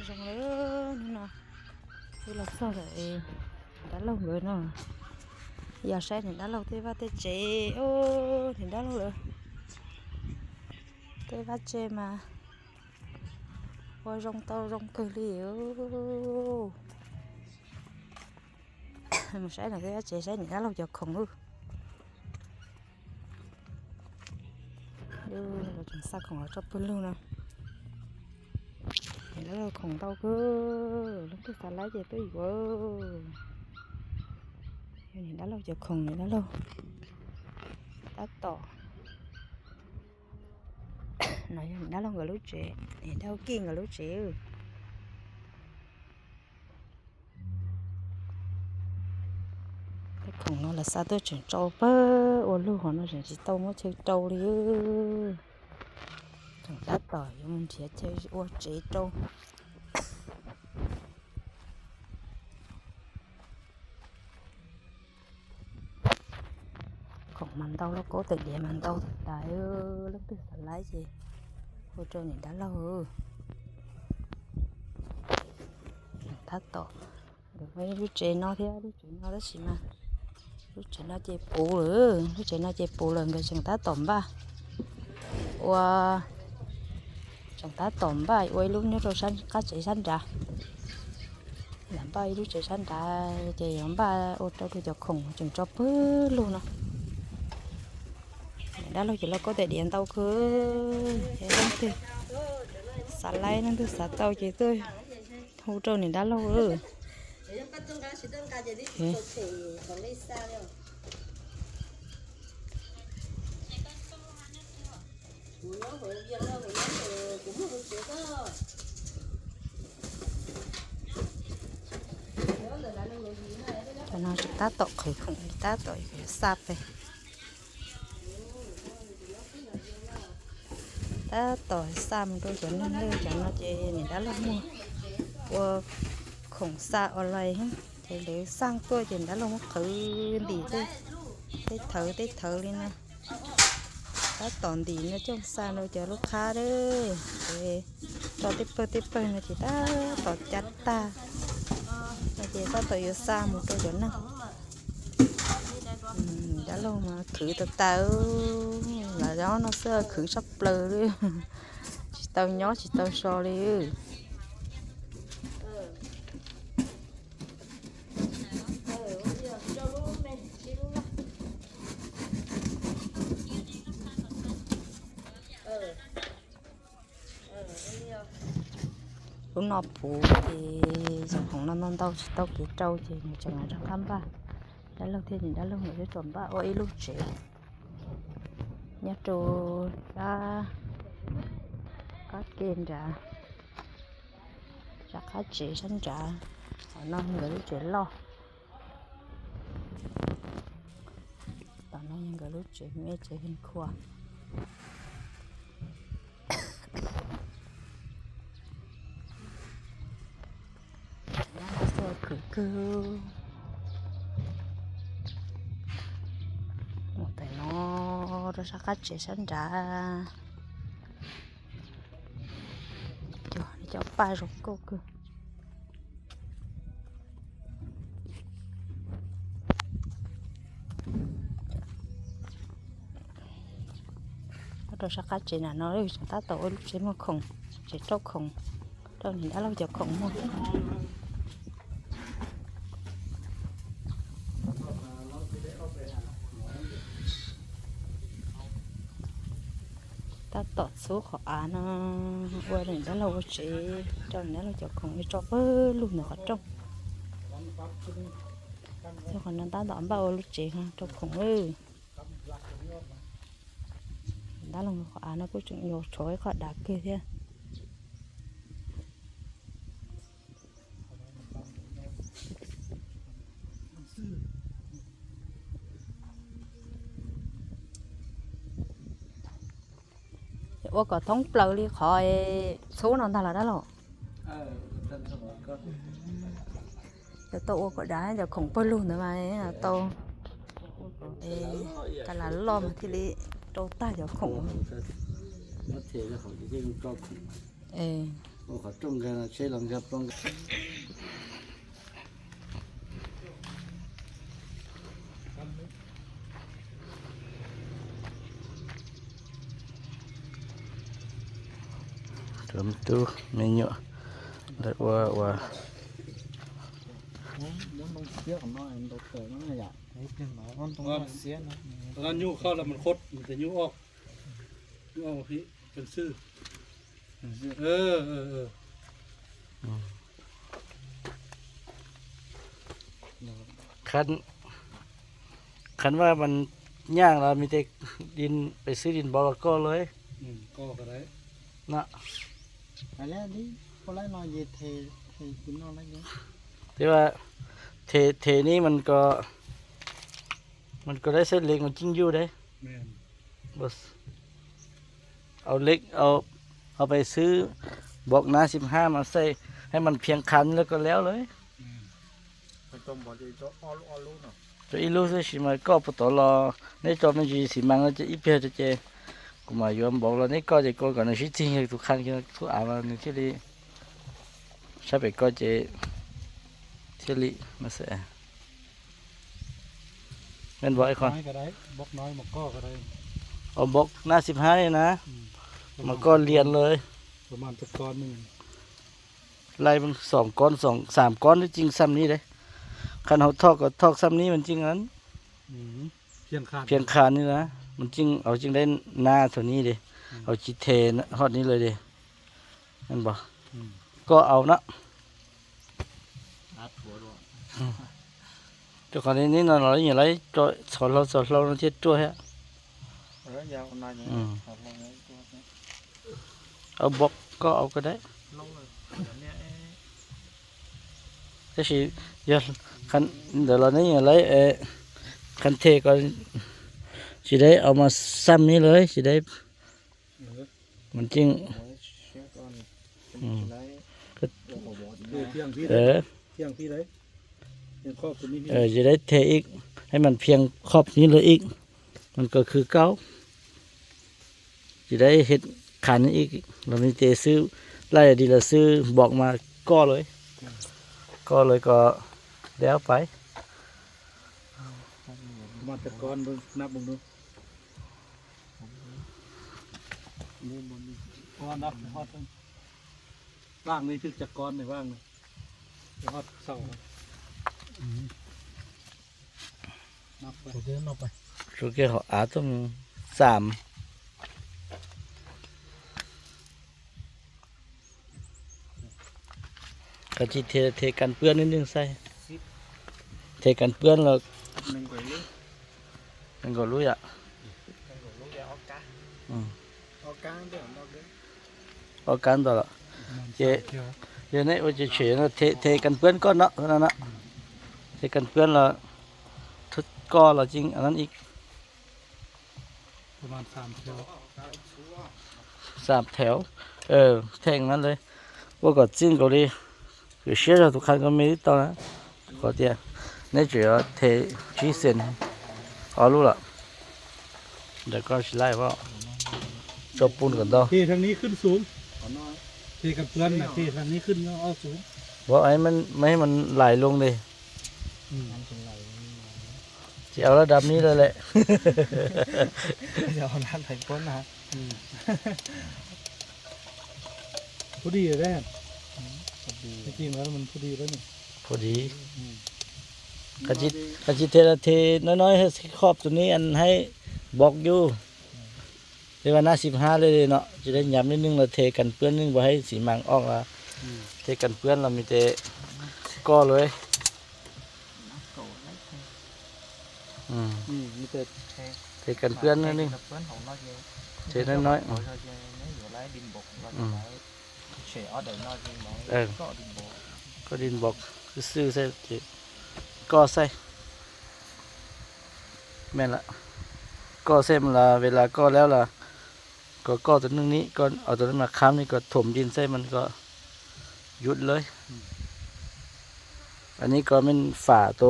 Rong lơ nô, ư lơ sơ lơ ê, đá lông lơ nô. Yà sai nê đá lông tê va tê chế, ô, nê đá lông lơ. Tê va chế mà. Ua rong tau rong kơ li ư. Mà sai nê tê va chế sai nê đá lông chở khổng ư. Ơ, lơ chăng sa khổng lơ chop pư lu nô. Nê đá lông khổng tau kơ, lông tê sa lai chế tui ư. Nê đá lông chở khổng nê đá lông. Đá tỏ. Nê đá lông gơ lu chế, nê đá lông kinh gơ lu chế ư. Khổng nô lơ sa tui cheng châu pơ, ua lu hò nô cheng chi tâu mô cheng châu li ư. Cheng đá tỏ yô môn chia cheng ua chế châu. Khổng măn tâu lô cô tê đĩa măn tâu ta ư, lông tê sa lai chế. Ua châu nê đá lông ư. Đá tỏ. Đu mê lu chế nô thiê, lu chế nô đá xì mà. Lu chế nô chế pù lơ, lu chế nô chế pù lơ, gơ cheng đá tỏm ba. Ua, cheng đá tỏm ba, ua lu nhô châu săn, cá chế săn đá. Yam ba lu chế săn đá, chế yam ba, ua châu đu chở khổng, cheng châu pư lu nô. Đá lông chế lô cô tê đĩa tâu kơ, chế lông tê. Sa lai nô tê sa tâu chế tui. Hu châu nê đá lông ư. Ê. Tao nói chúng ta tỏ khởi khủng, ta tỏ khởi sạp về. Đá tỏi sa mô tô chở nâng lơ chở nô chế nê đá lông mô. Ua khổng sa online hê. Chế lơ sang tua chế đá lông mô khứ đỉ tê. Tê thớ, tê thớ li nê. Đá tỏ đỉ nô chông sa nô chở lô khá đơ. Chế cho tê pơ, tê pơ nô chế đá tỏ chặt ta. Nô chế đá tỏ yô sa mô tô chở nâng. Ừm, đá lông mà khứ tơ tơ, là gió nó xưa khứ sắp plơ đi. Chỉ tàu nhó, chỉ tàu so đi. Lú nọ pú thì dòng hóng nọ nọ ntau, chỉ tau ký trâu thì mình chẳng nói trong khám ba. Đã lâu thế thì đã lâu người biết trộm ba, ôi, lú chế. Nhá trô ra, cá kênh ra. Ra cá chế sẵn ra. Ở nọ người lú chế lo. Tỏ nó những cái lút chế mê chế hình khua. Nó sơ khử cư. Một tay nó ra sát cá chế sẵn ra. Cho, cho pa rụt cô cư. Bắt đầu sắp cá chế là nó, chúng ta tổ ôi lút chế mua khổng, chế trâu khổng. Trâu nhìn đã lâu giờ khổng mua. Ta tỏ số khó án, ơ, ua đỉnh đã lâu ua chế, trong đã lâu cho không cho bơ lùm nó khó trong. Số khó nó ta tỏ bao lùm chế ha, trong không ư. Đã lòng khó án nó cũng chịu nhiều chối khó đá kia thế. Ua có thông plơ li khỏi số nó ta là đã lo. Cho tôi ua có đá, cho không bơ luôn nữa mà tôi. Ê, cái là lo mà thì li trâu ta cho không. Nó thế là không chỉ riêng cho không. Ê. 我中间了，谁能叫中间？ Tentu minyak dah wah, wah. Nó nông siếc nó, nó nông siếc nó. ຕອນນັ້ນຍູ້ເຂົ້າແລ້ວມັນຄົດ ມັນຈະຍູ້ອອກ ຢູ່ເອົາພີ້ເປັນຊື່ ເປັນຊື່ ເອີ ເອີ ເອີ ອືມ ຄັນ ຄັນວ່າມັນຍາກລະມີແຕ່ດິນ ໄປຊື້ດິນບອກລະກໍ່ເລີຍ ອືມ ກໍ່ກໍໄດ້ ເນາະ ໄປແລ້ວດິ ບໍ່ໄດ້ນອນເຢັນເທ ເທກິນນອນໄດ້ຢູ່ ແຕ່ວ່າເທ ເທນີ້ມັນກໍ ມັນກໍໄດ້ໃຊ້ເຫຼັກ ມັນຈຶ່ງຢູ່ເດ້ ແມ່ນ ບໍ່ ເອົາເຫຼັກ ເອົາ ເອົາໄປຊື້ບອກໜ້າສິບຫ້າມາໃສ່ໃຫ້ມັນພຽງຄັນ ແລ້ວກໍແລ້ວເລີຍ ແມ່ນ ມັນຕ້ອງບອກອີກ ເຈາະອີ່ລູເນາະ ເຈາະອີ່ລູຊິມາກໍປະຕໍລໍ ໃນຈອມມັນຊິມັງ ແລ້ວຈະອີ່ເພຈະເຈ ກູມາຍວມບອກລະນີ້ກໍຈະໂກນກ່ອນ ໃນຊິຈິງທຸກຄັນ ທຸກອາວານທີ່ລີ ໃຊ້ໄປກໍເຈ ທີ່ລີມາແຊ ແມ່ນບໍ່ໄອ້ຄອນ? ນ້ອຍກໍໄດ້ ບອກນ້ອຍມາກໍກໍໄດ້ ເອົາບອກໜ້າສິບຫ້ານີ້ນະ ອືມ ມາກໍລຽນເລີຍ ປະມານຈັກກ້ອນໜຶ່ງ ໄລ່ເບິ່ງສອງກ້ອນ ສອງ ສາມກ້ອນ ທີ່ຈິງຊ່ຳນີ້ເດ້ ຄັນເຮົາຖອກກໍຖອກຊ່ຳນີ້ ມັນຈິງອັນ ອືມ ພຽງຄານ ພຽງຄານນີ້ນະ ມັນຈຶ່ງ ເຮົາຈຶ່ງໄດ້ໜ້າເທົ່ານີ້ເດ້ ອືມ ເຮົາຊິເທຮອດນີ້ເລີຍເດ້ ແມ່ນບໍ່? ອືມ ກໍເອົາເນາະ ອັດຫົວດ້ວຍ ອືມ ເຈົ້າຂອງນີ້ນອນລອຍຢູ່ໄລ ຈອຍ ສອນລາວ ສອນລາວ ເຮັດຕົວແຮະ ເອີ ຢາວນາຍ ອືມ ສອນລາວ ເອົາບອກກໍເອົາກໍໄດ້ ລົງເລີຍ ແຕ່ຊິ ຢ່າ ຄັນ ດຽວລາວນີ້ໄລ ເອີ ຄັນເທກໍຊິໄດ້ເອົາມາຊ່ຳນີ້ເລີຍ ຊິໄດ້ ເອີ ມັນຈຶ່ງ ເອົາໄວ້ເຊັກກ່ອນ ອືມ ເອີ ພຽງພີ້ ເອີ ໄດ້ ພຽງພີ້ໄດ້ ພຽງຂອບຕົວນີ້ ເອີ ຊິໄດ້ເທອີກ ໃຫ້ມັນພຽງຂອບນີ້ເລີຍອີກ ມັນກໍຄືເກົ່າ ຊິໄດ້ເຮັດຄັນອີກ ລະມີແຕ່ຊື້ ໄລ່ດີລະຊື້ບອກມາກໍເລີຍ ກໍເລີຍກໍແລ້ວໄປ ມາແຕ່ກ່ອນເບິ່ງ ນັບເບິ່ງດູ ນີ້ບໍ່ມີ ພໍນັບຮອດ ວ່າງນີ້ຖືກຈັກກ້ອນນີ້ ວ່າງນີ້ຮອດເສົາ ອືມ ນັບໄປ ໂອເຄ ນັບໄປ ໂອເຄ ເຮົາອາຕ້ອງສາມ ກະຊິເທ ເທກັນເປື້ອນນິດໜຶ່ງໃສ່ ເທກັນເປື້ອນແລ້ວ ໜຶ່ງກວ່າລູກ ໜຶ່ງກວ່າລູກອະ ໜຶ່ງກວ່າລູກ ອອກກາ ອືມ ອອກກາ ເດີ ອອກກາ ເດີ ເທ ເທກັນເປື້ອນກ່ອນເນາະ ເທົ່ານັ້ນນະ ເທກັນເປື້ອນແລ້ວ ກໍລະຈິງອັນນັ້ນອີກ ປະມານສາມແຖວ ສາມແຖວ ເອີ ແທ່ງນັ້ນເລີຍ ພວກກໍຈິງເກົາຫຼີ ຄືເຊຍເຈົ້າທຸກຄັນກໍມີຕໍ່ນະ ຂໍເຕຍ ໃນເຈເທຈີເຊັນ ອອກລູກລະ ດຽວກໍຊິໄລ່ເວົ້າ ເຈົ້າປຸ້ນກັນຕໍ່ ເທທາງນີ້ຂຶ້ນສູງ ເທກັນເປື້ອນນະ ເທທາງນີ້ຂຶ້ນ ອອກສູງ ບໍ່ ໃຫ້ມັນ ໃຫ້ມັນໄຫຼລົງເດ້ ອືມ ມັນຊິໄຫຼລົງ ຊິເອົາລະດັບນີ້ເລີຍແຫຼະ ຊິເອົາລະດັບໄປພຸ້ນນະ ອືມ ພໍດີແລ້ວ ອືມ ພໍດີ ທີ່ຈິງແລ້ວມັນພໍດີແລ້ວນີ້ ພໍດີ ອືມ ກະຈິ ກະຈິເທລະເທນ້ອຍໆ ໃຫ້ຂອບຕົວນີ້ ອັນໃຫ້ບອກຢູ່ ແຕ່ວ່າໜ້າສິບຫ້າເລີຍເນາະ ຈະໄດ້ຫຍັບນິດໜຶ່ງ ແລ້ວເທກັນເປື້ອນໜຶ່ງ ບໍ່ໃຫ້ສີມັງອອກລະ ອືມ ເທກັນເປື້ອນລະມີແຕ່ກໍເລີຍ ອືມ ອືມ ມີແຕ່ເທກັນເປື້ອນໜ້ອຍໜຶ່ງ ເທນ້ອຍໆ ອືມ ເອີ ກໍດິນບອກຊື່ໆ ໃສ່ ກໍໃສ່ ແມ່ນລະ ກໍໃສ່ມັນລະ ເວລາກໍແລ້ວລະ ກໍ ກໍຕົວໜຶ່ງນີ້ ກໍເອົາຕົວນັ້ນມາຄ້ຳນີ້ ກໍຖົມດິນໃສ່ ມັນກໍຢຸດເລີຍ ອືມ ອັນນີ້ກໍແມ່ນຝາໂຕ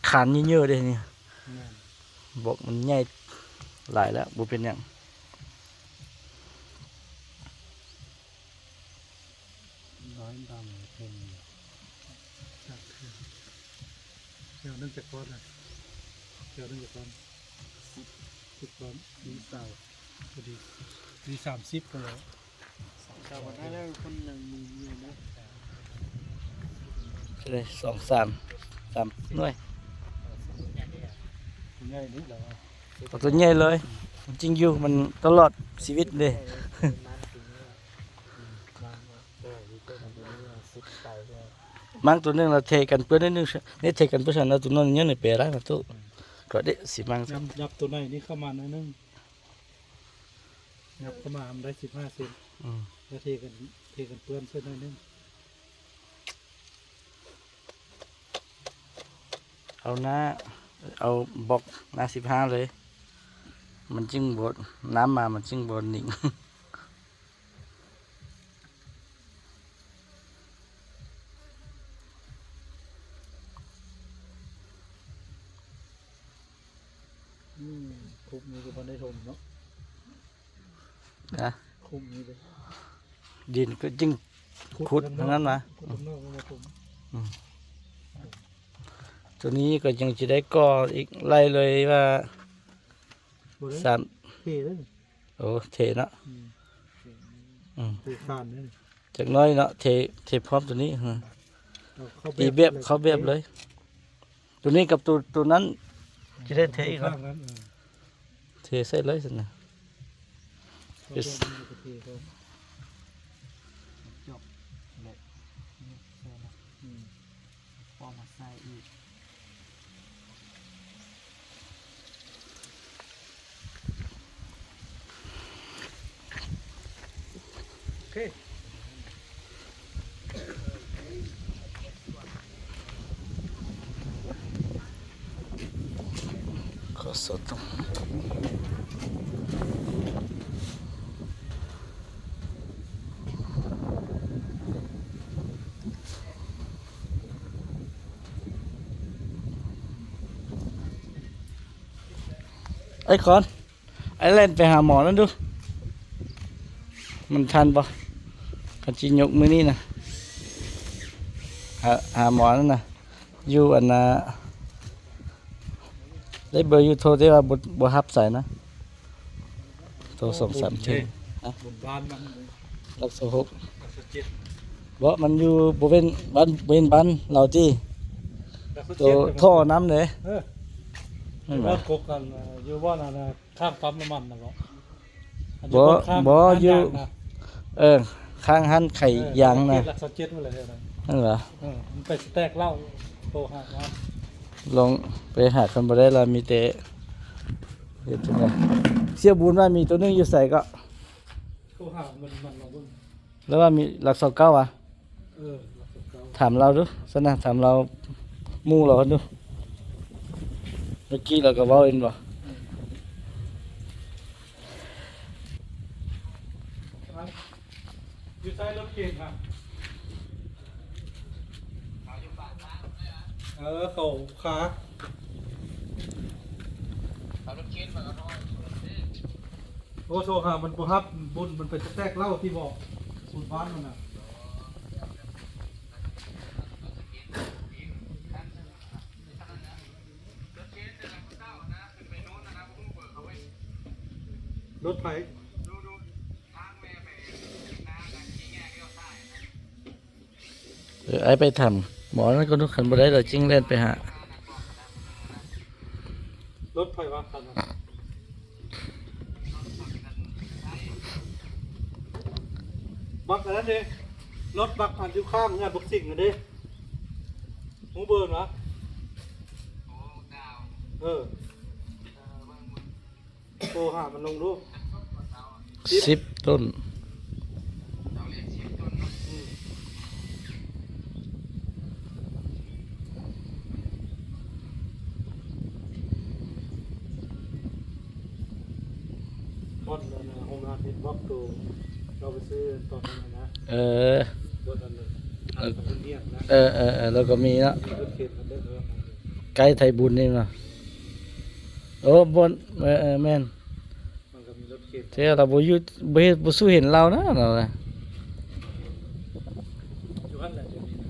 ຄານເຍີະໆເດ້ນີ້ ແມ່ນ ບອກມັນໃຫຍ່ຫຼາຍແລ້ວ ບໍ່ເປັນຫຍັງ. ດຳເພິ່ນ ຈັກເທື່ອ ແກ້ວໜຶ່ງຈັກກ້ອນນະ ແກ້ວໜຶ່ງຈັກກ້ອນ ສິບ ສິບກ້ອນ ມີຊາວ ພໍດີ ມີສາມສິບພຸ້ນແຫຼະ ຊາວ ຊາວ ໄດ້ແລ້ວ ຄົນໜຶ່ງໝື່ນຢູ່ເນາະ ເລີຍ ສອງ ສາມ ສາມໜ່ວຍ ໃຫຍ່ນີ້ແຫຼະ ເອົາຕົວໃຫຍ່ເລີຍ ມັນຈິງຢູ່ ມັນຕະຫຼອດຊີວິດເດ້. ມ້າງຕົວໜຶ່ງລະເທກັນເປື້ອນໜ້ອຍໜຶ່ງ ນີ້ເທກັນເປື້ອນຊັ້ນ ເອົາຕົວນ້ອຍໃຫຍ່ນີ້ແປໄດ້ນະຕູ້ ກໍເດະຊິມ້າງ ຍັບ ຍັບຕົວໃຫຍ່ນີ້ເຂົ້າມາໜ້ອຍໜຶ່ງ ຍັບເຂົ້າມາໃຫ້ມັນໄດ້ສິບຫ້າເຊັນ ອືມ ລະເທກັນ ເທກັນເປື້ອນໃສ່ໜ້ອຍໜຶ່ງ. ເອົາໜ້າ ເອົາບລັອກໜ້າສິບຫ້າເລີຍ ມັນຈຶ່ງບໍ່ ນ້ຳມາມັນຈຶ່ງບໍ່ນິ່ງ. ອືມ ຄຸບນີ້ກໍບໍ່ໄດ້ຖົມເນາະ ນະ ຄຸບນີ້ເດ້ ດິນກໍຈຶ່ງຂຸດ ຂຸດທາງນັ້ນມາ ຂຸດທາງນອກກໍບໍ່ຖົມ ອືມ ຕົວນີ້ກໍຍັງຊິໄດ້ກໍ່ອີກ ໄລ່ເລີຍວ່າ ບໍ່ໄດ້ ສາມ ເທເລີຍ ໂອ້ ເທເນາະ ອືມ ອືມ ເທຄານເລີຍ ຈັກໜ້ອຍເນາະ ເທ ເທພ້ອມຕົວນີ້ ເອົາເຂົ້າແບບ ຕີແບບ ເລີຍ ເຂົ້າແບບເລີຍ ຕົວນີ້ກັບຕົວ ຕົວນັ້ນ ຊິໄດ້ເທອີກເນາະ ເອີ ເທໃສ່ເລີຍຊັ້ນນະ ເອົາແບບນີ້ກໍເທເລີຍ ຈົບແຫຼະ ນີ້ໃສ່ລະ ອືມ ພໍມາໃສ່ອີກ ໂອເຄ ຂໍສອດ ໄອ້ຂອນ ໄອ້ແລ່ນໄປຫາໝໍນັ້ນດູ ມັນທັນບໍ່? ຄັນຊິຍົກມື້ນີ້ນະ ຫາ ຫາໝໍນັ້ນນະ ຢູ່ອັນນ່າ ໄດ້ເບີຢູ່ ໂທແຕ່ວ່າບໍ່ ບໍ່ຮັບສາຍນະ ໂທສອງສາມເທື່ອ ຮະ ບຸນບ້ານມັນ ຫຼັກຊາວຫົກ ຫຼັກຊາວເຈັດ ບໍ່ ມັນຢູ່ບໍລິເວນບ້ານ ບໍລິເວນບ້ານລາວຕິ ຫຼັກຊາວເຈັດ ໂຕທໍ່ນ້ຳເດ້ ເອີ ແມ່ນບໍ່? ຢູ່ບ່ອນກົກກັນ ຢູ່ບ່ອນອັນນ່າ ຂ້າງປ້ຳນ້ຳມັນນະບໍ? ບໍ່ ຢູ່ບ່ອນຂ້າງ ບໍ່ ຮ້ານ ຢູ່ ຢາງນະ ເອີ ຂ້າງຮ້ານຂາຍ ເອີ ຢາງນະ ຫຼັກຊາວເຈັດຫັ້ນແຫຼະ ນັ້ນຫວາ? ເອີ ມັນໄປສະແຕັກເຫຼົ້າ ໂທຫາ ລອງໄປຫາ ຄັນບໍ່ໄດ້ລະມີແຕ່ ເຮັດຈັ່ງໃດ? ເສຍບຸນວ່າມີໂຕໜຶ່ງຢູ່ໃສເກາະ? ໂທຫາມັນ ມັນລອງເບິ່ງ ລະວ່າມີຫຼັກຊາວເກົ້າຫວາ? ເອີ ຫຼັກຊາວເກົ້າ ຖາມລາວດູຊັ້ນນະ ຖາມລາວ ໝູ່ລາວຫັ້ນດູ ເມື່ອກີ້ລາວກໍເວົ້າເຫັນບໍ່? ອືມ ຢູ່ໃສລົດເຂນຫັ້ນ? ເອີ ເຂົາຄາ ເອົາລົດເຂນມາກໍນ້ອຍ ໂອ້ ໂທຫາມັນບໍ່ຮັບ ບຸນມັນໄປສະແຕັກເຫຼົ້າທີ່ເບາະ ບຸນບ້ານມັນນະ ລົດໃຜ? ເອີ ອ້າຍໄປຖາມໝໍນັ້ນກ່ອນດູ ຄັນບໍ່ໄດ້ລະຈຶ່ງແລ່ນໄປຫາ. ລົດໃຜວະຄັນນັ້ນ? ບັກອັນນັ້ນເດ້ ລົດບັກອັນຢູ່ຂ້າງເຮືອນບັກສິງນັ້ນເດ້ ຮູ້ເບີນວະ? ເອີ. ໂທຫາມັນລົງດູ ສິບ ສິບຕົ້ນ ອືມ ບ່ອນນັ້ນນະ ໂຮງງານເຮັດບລັອກໂຕ ເຮົາໄປຊື້ຕອນນັ້ນນະ ເອີ ບ່ອນນັ້ນນະ ເອີ ເອີ ເອີ ແລ້ວກໍມີເນາະ ມີລົດເຂນນຳເດີ ໃກ້ໄທບຸນນີ້ເນາະ. ໂອ້ ບ່ອນ ເອີ ເອີ ແມ່ນ ມັນກໍມີລົດເຂນ ແຕ່ລາວບໍ່ຢູ່ ບໍ່ເຫັນ ບໍ່ສູ້ເຫັນລາວນະ ລາວນະ. ມັນແຫຼະ ດຽວນີ້